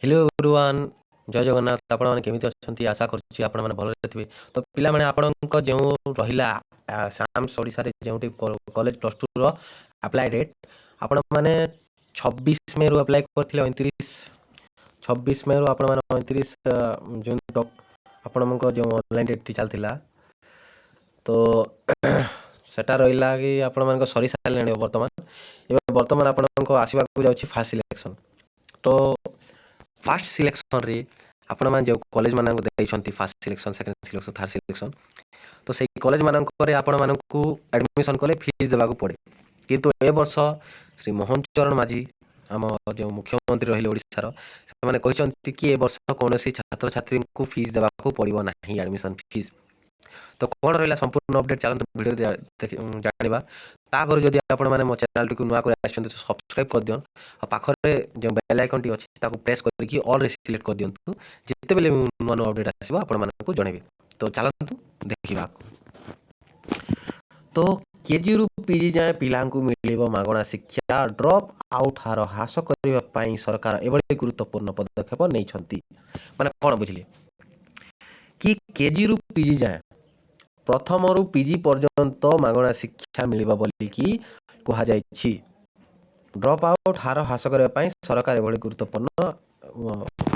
Hello everyone, ଜୟ ଜଗନ୍ନାଥ। ଆପଣମାନେ କେମିତି ଅଛନ୍ତି? ଆଶା କରୁଛି ଆପଣମାନେ ଭଲରେ ଥିବେ। ତ ପିଲାମାନେ, ଆପଣଙ୍କ ଯେଉଁ ରହିଲା ସାମ୍ସ ଓଡ଼ିଶାରେ ଯେଉଁଠି college plus tour apply date, ଆପଣମାନେ 26 ମେରୁ ଆପ୍ଲାଏ କରିଥିଲେ, 29, 26 ମେରୁ ଆପଣମାନେ 29 ଜୁନ୍ ତକ୍ ଆପଣଙ୍କ ଯେଉଁ ଅନଲାଇନ୍ ଡେଟ୍ଟି ଚାଲିଥିଲା, ତ ସେଟା ରହିଲା କି ଆପଣମାନଙ୍କ ସରି ସାରିଲାଣି ବର୍ତ୍ତମାନ। ଏବେ ବର୍ତ୍ତମାନ ଆପଣଙ୍କ ଆସିବାକୁ ଯାଉଛି ଫାର୍ଷ୍ଟ ସିଲେକ୍ସନ୍। ତ ଫାର୍ଷ୍ଟ ସିଲେକ୍ସନ୍ରେ ଆପଣମାନେ ଯେଉଁ କଲେଜ ମାନଙ୍କୁ ଦେଇଛନ୍ତି, first selection, second selection, third selection, ତ ସେଇ କଲେଜ ମାନଙ୍କରେ ଆପଣମାନଙ୍କୁ ଆଡ଼ମିସନ୍ କଲେ ଫିସ୍ ଦେବାକୁ ପଡ଼େ। କିନ୍ତୁ ଏ ବର୍ଷ ଶ୍ରୀ ମୋହନ ଚରଣ ମାଝୀ, ଆମ ଯେଉଁ ମୁଖ୍ୟମନ୍ତ୍ରୀ ରହିଲେ ଓଡ଼ିଶାର, ସେମାନେ କହିଛନ୍ତି କି ଏ ବର୍ଷ କୌଣସି ଛାତ୍ରଛାତ୍ରୀଙ୍କୁ ଫିସ୍ ଦେବାକୁ ପଡ଼ିବ ନାହିଁ, ଆଡ଼ମିସନ୍ ଫିସ୍। ତ କ'ଣ ରହିଲା ସମ୍ପୂର୍ଣ୍ଣ ଅପଡେଟ୍, ଚାଲନ୍ତୁ ଭିଡ଼ିଓ ଜାଣିବା। ତାପରେ ଯଦି ଆପଣମାନେ ମୋ ଚ୍ୟାନେଲଟିକୁ ନୂଆ କରି ଆସିଛନ୍ତି, ତ ସବସ୍କ୍ରାଇବ୍ କରିଦିଅନ୍ତୁ ଆଉ ପାଖରେ ଯେଉଁ ବେଲ୍ ଆଇକନ୍ଟି ଅଛି, ତାକୁ ପ୍ରେସ୍ କରିକି ଅଲ୍ରେ ସିଲେକ୍ଟ କରିଦିଅନ୍ତୁ। ଯେତେବେଳେ ନୂଆ ନୂଆ ଅପଡେଟ୍ ଆସିବ, ଆପଣମାନଙ୍କୁ ଜଣେଇବେ। ତ ଚାଲନ୍ତୁ ଦେଖିବା। ତ କେଜିରୁ ପିଜି ଯାଏଁ ପିଲାଙ୍କୁ ମିଳିବ ମାଗଣା ଶିକ୍ଷା। ଡ୍ରପ୍ ଆଉଟ୍ ହାର ହ୍ରାସ କରିବା ପାଇଁ ସରକାର ଏଭଳି ଗୁରୁତ୍ୱପୂର୍ଣ୍ଣ ପଦକ୍ଷେପ ନେଇଛନ୍ତି। ମାନେ କ'ଣ ବୁଝିଲେ କି କେଜିରୁ ପିଜି ଯାଏଁ, ପ୍ରଥମରୁ ପିଜି ପର୍ଯ୍ୟନ୍ତ ମାଗଣା ଶିକ୍ଷା ମିଳିବ ବୋଲିକି କୁହାଯାଇଛି। ଡ୍ରପ୍ ଆଉଟ୍ ହାର ହ୍ରାସ କରିବା ପାଇଁ ସରକାର ଏଭଳି ଗୁରୁତ୍ୱପୂର୍ଣ୍ଣ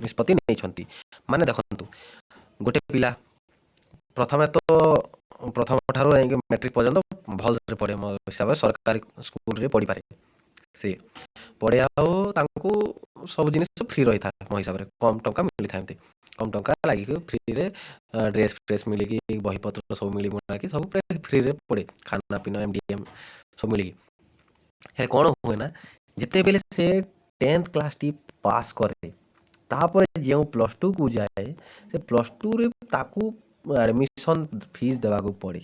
ନିଷ୍ପତ୍ତି ନେଇଛନ୍ତି। ମାନେ ଦେଖନ୍ତୁ, ଗୋଟେ ପିଲା ପ୍ରଥମେ ତ ପ୍ରଥମ ଠାରୁ ଯାଇକି ମେଟ୍ରିକ ପର୍ଯ୍ୟନ୍ତ ଭଲରେ ପଢ଼େ, ମୋ ହିସାବରେ ସରକାରୀ ସ୍କୁଲରେ ପଢ଼ିପାରେ। ସେ ପଢ଼େ ଆଉ ତାଙ୍କୁ ସବୁ ଜିନିଷ ଫ୍ରି ରହିଥାଏ। ମୋ ହିସାବରେ କମ୍ ଟଙ୍କା ମିଳିଥାନ୍ତି, କମ୍ ଟଙ୍କା ଲାଗିକି ଫ୍ରିରେ ଡ୍ରେସ୍ ଫ୍ରେସ୍ ମିଳିକି, ବହିପତ୍ର ସବୁ ମିଳି ମୁଳାକି ସବୁ ଫ୍ରିରେ ପଢ଼େ, ଖାନା ପିନା, ଏମଡିଏମ୍ ସବୁ ମିଳିକି। ହେଲେ କ'ଣ ହୁଏ ନା, ଯେତେବେଳେ ସେ 10th କ୍ଲାସ୍ଟି ପାସ୍ କରେ, ତାପରେ ଯେଉଁ ପ୍ଲସ୍ ଟୁକୁ ଯାଏ, ସେ ପ୍ଲସ୍ ଟୁରେ ତାକୁ ଆଡ଼ମିସନ୍ ଫିସ୍ ଦେବାକୁ ପଡ଼େ।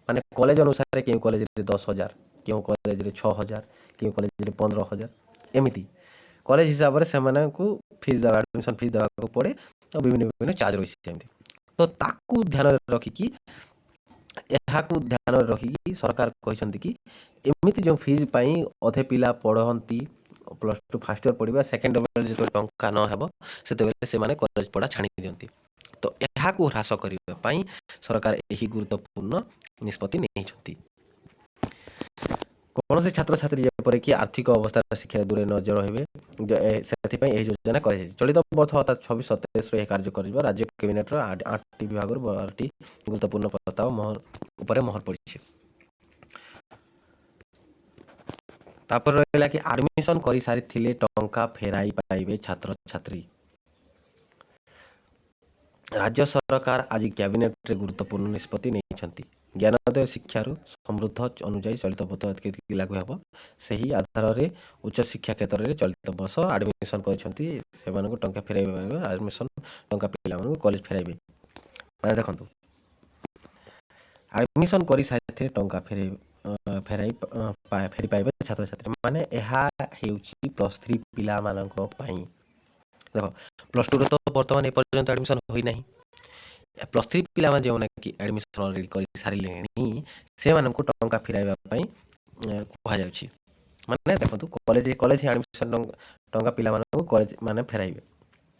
ମାନେ କଲେଜ ଅନୁସାରେ କେଉଁ କଲେଜରେ 10,000, କେଉଁ କଲେଜରେ 6,000, କେଉଁ କଲେଜରେ 15,000, ଏମିତି କଲେଜ ହିସାବରେ ସେମାନଙ୍କୁ ଫିସ୍ ଦେବା, ଆଡ଼ମିସନ୍ ଫିସ୍ ଦେବାକୁ ପଡ଼େ। ଆଉ ବିଭିନ୍ନ ବିଭିନ୍ନ ଚାର୍ଜ ରହିଛି ସେମିତି। ତ ତାକୁ ଧ୍ୟାନରେ ରଖିକି, ଏହାକୁ ଧ୍ୟାନରେ ରଖିକି ସରକାର କହିଛନ୍ତି କି ଏମିତି ଯେଉଁ ଫିସ୍ ପାଇଁ ଅଧେ ପିଲା ପଢ଼ନ୍ତି, ପ୍ଲସ୍ ଟୁ ଫାର୍ଷ୍ଟ ଇୟର୍ ପଢ଼ିବା, ସେକେଣ୍ଡ ଇୟର୍ ଯେତେବେଳେ ଟଙ୍କା ନ ହେବ, ସେତେବେଳେ ସେମାନେ କଲେଜ ପଢ଼ା ଛାଡ଼ି ଦିଅନ୍ତି। ତ ଏହାକୁ ହ୍ରାସ କରିବା ପାଇଁ ସରକାର ଏହି ଗୁରୁତ୍ୱପୂର୍ଣ୍ଣ ନିଷ୍ପତ୍ତି ନେଇଛନ୍ତି। କୌଣସି ଛାତ୍ରଛାତ୍ରୀ ଯେପରିକି ଆର୍ଥିକ ଅବସ୍ଥାର ଶିକ୍ଷାରେ ଦୂରେ ନ ରହିବେ, ସେଥିପାଇଁ ଏହି ଯୋଜନା କରାଯାଇଛି। ଚଳିତ ବର୍ଷ ଅର୍ଥାତ୍ 26-27ରୁ ଏହି କାର୍ଯ୍ୟ କରିବ। ରାଜ୍ୟ କ୍ୟାବିନେଟ୍ର ଆଠଟି ବିଭାଗରୁ 12ଟି ଗୁରୁତ୍ୱପୂର୍ଣ୍ଣ ପ୍ରସ୍ତାବ ମୋହର ଉପରେ ମୋହର ପଡ଼ିଛି। ତାପରେ ରହିଲା କି ଆଡ଼ମିସନ୍ କରିସାରିଥିଲେ ଟଙ୍କା ଫେରାଇ ପାଇବେ ଛାତ୍ରଛାତ୍ରୀ। ରାଜ୍ୟ ସରକାର ଆଜି କ୍ୟାବିନେଟରେ ଗୁରୁତ୍ୱପୂର୍ଣ୍ଣ ନିଷ୍ପତ୍ତି ନେଇଛନ୍ତି। ଜ୍ଞାନୋଦୟ ଶିକ୍ଷାରୁ ସମୃଦ୍ଧ ଅନୁଯାୟୀ ଚଳିତ ବର୍ଷ ଏତିକି ଲାଗୁ ହେବ। ସେହି ଆଧାରରେ ଉଚ୍ଚଶିକ୍ଷା କ୍ଷେତ୍ରରେ ଚଳିତ ବର୍ଷ ଆଡ଼ମିସନ୍ କରିଛନ୍ତି, ସେମାନଙ୍କୁ ଟଙ୍କା ଫେରାଇବା, ଆଡ଼ମିସନ୍ ଟଙ୍କା ପିଲାମାନଙ୍କୁ କଲେଜ ଫେରାଇବେ। ମାନେ ଦେଖନ୍ତୁ, ଆଡ଼ମିସନ୍ କରିସାରିଥିଲେ ଟଙ୍କା ଫେରାଇ ଫେରି ପାଇବେ ଛାତ୍ରଛାତ୍ରୀ। ମାନେ ଏହା ହେଉଛି ପ୍ଲସ୍ ଥ୍ରୀ ପିଲାମାନଙ୍କ ପାଇଁ। ଦେଖ, ପ୍ଲସ୍ ଟୁରେ ତ ବର୍ତ୍ତମାନ ଏପର୍ଯ୍ୟନ୍ତ ଆଡ଼ମିସନ୍ ହୋଇନାହିଁ। ପ୍ଲସ୍ ଥ୍ରୀ ପିଲାମାନେ ଯେଉଁମାନେ କି ଆଡ଼ମିସନ୍ ଅଲରେଡ଼ି କରିସାରିଲେଣି, ସେମାନଙ୍କୁ ଟଙ୍କା ଫେରାଇବା ପାଇଁ କୁହାଯାଉଛି। ମାନେ ଦେଖନ୍ତୁ, କଲେଜ ଆଡ଼ମିସନ୍ ଟଙ୍କା ପିଲାମାନଙ୍କୁ କଲେଜ ମାନେ ଫେରାଇବେ।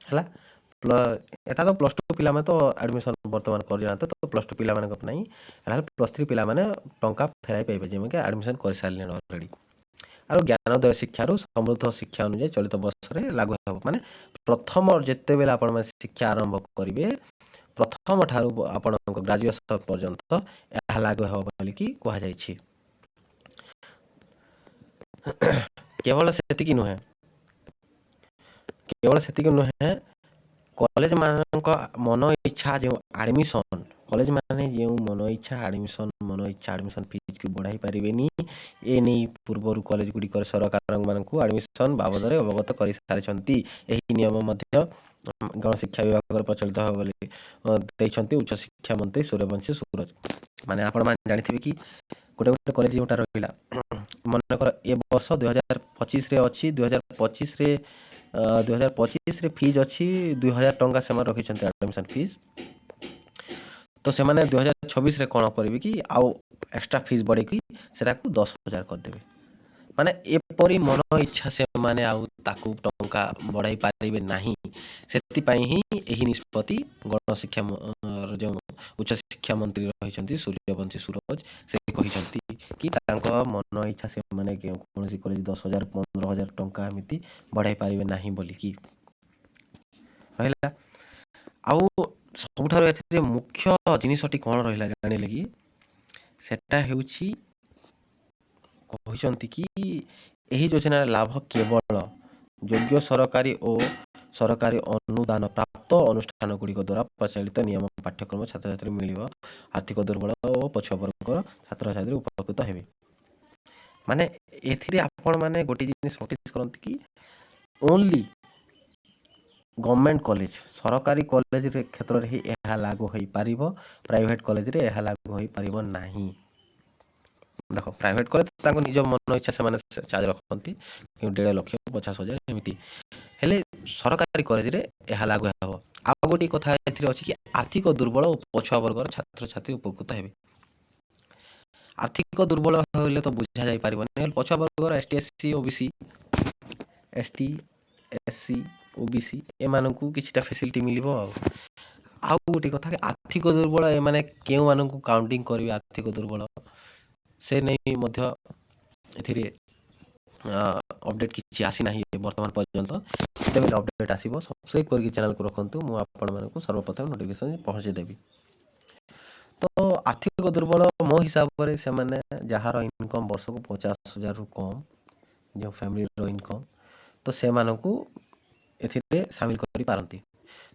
ହେଲା, ଏଟା ତ ପ୍ଲସ୍ ଟୁ ପିଲାମାନେ ତ ଆଡ଼ମିସନ୍ ବର୍ତ୍ତମାନ କରିନାହାନ୍ତି, ତ ପ୍ଲସ୍ ଟୁ ପିଲାମାନଙ୍କ ପାଇଁ ହେଲା। ପ୍ଲସ୍ ଥ୍ରୀ ପିଲାମାନେ ଟଙ୍କା ଫେରାଇ ପାଇବେ, ଯେମିତିକି ଆଡ଼ମିସନ୍ କରିସାରିଲେଣି ଅଲରେଡ଼ି। ଆଉ ଜ୍ଞାନୋଦୟ ଶିକ୍ଷାରୁ ସମୃଦ୍ଧ ଶିକ୍ଷା ଅନୁଯାୟୀ ଚଳିତ ବର୍ଷରେ ଲାଗୁ ହେବ। ମାନେ ପ୍ରଥମ ଯେତେବେଳେ ଆପଣମାନେ ଶିକ୍ଷା ଆରମ୍ଭ କରିବେ, ପ୍ରଥମ ଠାରୁ ଆପଣଙ୍କ ଗ୍ରାଜୁଏସନ୍ ପର୍ଯ୍ୟନ୍ତ ଏହା ଲାଗୁ ହେବ ବୋଲିକି କୁହାଯାଇଛି। କେବଳ ସେତିକି ନୁହେଁ, କଲେଜ ମାନଙ୍କ ମନ ଇଚ୍ଛା ଯେଉଁ ଆଡ଼ମିସନ୍, କଲେଜ ମାନେ ଯେଉଁ ମନ ଇଚ୍ଛା ଆଡ଼ମିସନ୍, ମନ ଇଚ୍ଛା ଆଡ଼ମିସନ୍ ଫିଜ୍କୁ ବଢ଼ାଇ ପାରିବେନି। ଏ ନେଇ ପୂର୍ବରୁ କଲେଜ ଗୁଡ଼ିକରେ ସରକାରମାନଙ୍କୁ ଆଡ଼ମିସନ୍ ବାବଦରେ ଅବଗତ କରିସାରିଛନ୍ତି। ଏହି ନିୟମ ମଧ୍ୟ ଗଣଶିକ୍ଷା ବିଭାଗରେ ପ୍ରଚଳିତ ହେବ ବୋଲି ଦେଇଛନ୍ତି ଉଚ୍ଚଶିକ୍ଷା ମନ୍ତ୍ରୀ ସୂର୍ଯ୍ୟବଂଶୀ ସୂରଜ। ମାନେ ଆପଣମାନେ ଜାଣିଥିବେ କି ଗୋଟେ ଗୋଟେ କଲେଜ ଯେଉଁଟା ରହିଲା, ମନେକର ଏ ବର୍ଷ 2025ରେ ଅଛି, 2025ରେ ଫିଜ୍ ଅଛି 2000 ଟଙ୍କା, ସେମାନେ ରଖିଛନ୍ତି ଆଡ଼ମିସନ୍ ଫିସ୍। ତ ସେମାନେ 2026ରେ କ'ଣ କରିବେ କି ଆଉ ଏକ୍ସଟ୍ରା ଫିସ୍ ବଢ଼େଇକି ସେଟାକୁ 10,000 କରିଦେବେ। ମାନେ ଏପରି ମନ ଇଚ୍ଛା ସେମାନେ ଆଉ ତାକୁ ଟଙ୍କା ବଢ଼ାଇ ପାରିବେ ନାହିଁ। ସେଥିପାଇଁ ହିଁ ଏହି ନିଷ୍ପତ୍ତି ଗଣଶିକ୍ଷା, ଯେଉଁ ଉଚ୍ଚଶିକ୍ଷା ମନ୍ତ୍ରୀ ରହିଛନ୍ତି ସୂର୍ଯ୍ୟବଂଶୀ ସୁରଜ, ସେ କହିଛନ୍ତି କି ତାଙ୍କ ମନ ଇଚ୍ଛା ସେମାନେ କୌଣସି କଲେଜ 10,000, 15,000 ଟଙ୍କା ଏମିତି ବଢ଼ାଇ ପାରିବେ ନାହିଁ ବୋଲିକି ରହିଲା। ଆଉ ସବୁଠାରୁ ଏଥିରେ ମୁଖ୍ୟ ଜିନିଷଟି କ'ଣ ରହିଲା ଜାଣିଲେ କି? ସେଟା ହେଉଛି, କହିଛନ୍ତି କି ଏହି ଯୋଜନାର ଲାଭ କେବଳ ଯୋଗ୍ୟ ସରକାରୀ ଓ ସରକାରୀ ଅନୁଦାନ ପ୍ରାପ୍ତ ଅନୁଷ୍ଠାନ ଗୁଡ଼ିକ ଦ୍ୱାରା ପ୍ରଚଳିତ ନିୟମ ପାଠ୍ୟକ୍ରମ ଛାତ୍ରଛାତ୍ରୀ ମିଳିବ। ଆର୍ଥିକ ଦୁର୍ବଳ ଓ ପଛୁଆ ବର୍ଗର ଛାତ୍ରଛାତ୍ରୀ ଉପକୃତ ହେବେ। ମାନେ ଏଥିରେ ଆପଣମାନେ ଗୋଟିଏ ଜିନିଷ ନୋଟିସ୍ କରନ୍ତି କି ଓନ୍ଲି ଗଭର୍ଣ୍ଣମେଣ୍ଟ କଲେଜ, ସରକାରୀ କଲେଜରେ କ୍ଷେତ୍ରରେ ହିଁ ଏହା ଲାଗୁ ହୋଇପାରିବ। ପ୍ରାଇଭେଟ କଲେଜରେ ଏହା ଲାଗୁ ହୋଇପାରିବ ନାହିଁ। ଦେଖ, ପ୍ରାଇଭେଟ କଲେଜ ତାଙ୍କ ନିଜ ମନ ଇଚ୍ଛା ସେମାନେ ଚାର୍ଜ ରଖନ୍ତି, 1.5 ଲକ୍ଷ, 50,000 ଏମିତି। ହେଲେ ସରକାରୀ କଲେଜରେ ଏହା ଲାଗୁ ହେବ। ଆଉ ଗୋଟିଏ କଥା ଏଥିରେ ଅଛି କି ଆର୍ଥିକ ଦୁର୍ବଳ ଓ ପଛୁଆ ବର୍ଗର ଛାତ୍ରଛାତ୍ରୀ ଉପକୃତ ହେବେ। ଆର୍ଥିକ ଦୁର୍ବଳ ହେଲେ ତ ବୁଝା ଯାଇପାରିବନି, ହେଲେ ପଛୁଆ ବର୍ଗର ST, SC, OBC, ST, SC, OBC ଏମାନଙ୍କୁ କିଛିଟା ଫେସିଲିଟି ମିଳିବ। ଆଉ ଗୋଟିଏ କଥା କି ଆର୍ଥିକ ଦୁର୍ବଳ ଏମାନେ କେଉଁମାନଙ୍କୁ କାଉଣ୍ଟିଂ କରିବେ ଆର୍ଥିକ ଦୁର୍ବଳ, ସେ ନେଇ ମଧ୍ୟ ଏଥିରେ ଅପଡ଼େଟ୍ କିଛି ଆସିନାହିଁ ବର୍ତ୍ତମାନ ପର୍ଯ୍ୟନ୍ତ। ଯେତେବେଳେ ଅପଡ଼େଟ୍ ଆସିବ, ସବସ୍କ୍ରାଇବ୍ କରିକି ଚ୍ୟାନେଲକୁ ରଖନ୍ତୁ, ମୁଁ ଆପଣମାନଙ୍କୁ ସର୍ବପ୍ରଥମେ ନୋଟିଫିକେସନ୍ ପହଞ୍ଚାଇ ଦେବି। ତ ଆର୍ଥିକ ଦୁର୍ବଳ ମୋ ହିସାବରେ ସେମାନେ ଯାହାର ଇନକମ୍ ବର୍ଷକୁ 50,000ରୁ କମ୍, ଯେଉଁ ଫ୍ୟାମିଲିର ଇନକମ୍, ତ ସେମାନଙ୍କୁ ଏଥିରେ ସାମିଲ କରିପାରନ୍ତି।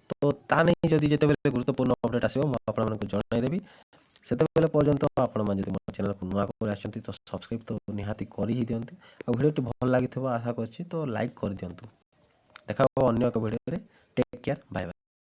ତ ତା ନେଇ ଯଦି ଯେତେବେଳେ ଗୁରୁତ୍ୱପୂର୍ଣ୍ଣ ଅପଡ଼େଟ୍ ଆସିବ, ମୁଁ ଆପଣମାନଙ୍କୁ ଜଣାଇଦେବି। ସେତେବେଳେ ପର୍ଯ୍ୟନ୍ତ ଆପଣମାନେ ଯଦି ମୋ ଚ୍ୟାନେଲକୁ ନୂଆ କରି ଆସିଛନ୍ତି, ତ ସବସ୍କ୍ରାଇବ୍ ତ ନିହାତି କରି ହିଁ ଦିଅନ୍ତୁ। ଆଉ ଭିଡ଼ିଓଟି ଭଲ ଲାଗିଥିବ ଆଶା କରୁଛି, ତ ଲାଇକ୍ କରିଦିଅନ୍ତୁ। ଦେଖା ହେବ ଅନ୍ୟ ଏକ ଭିଡ଼ିଓରେ। Take care, bye bye.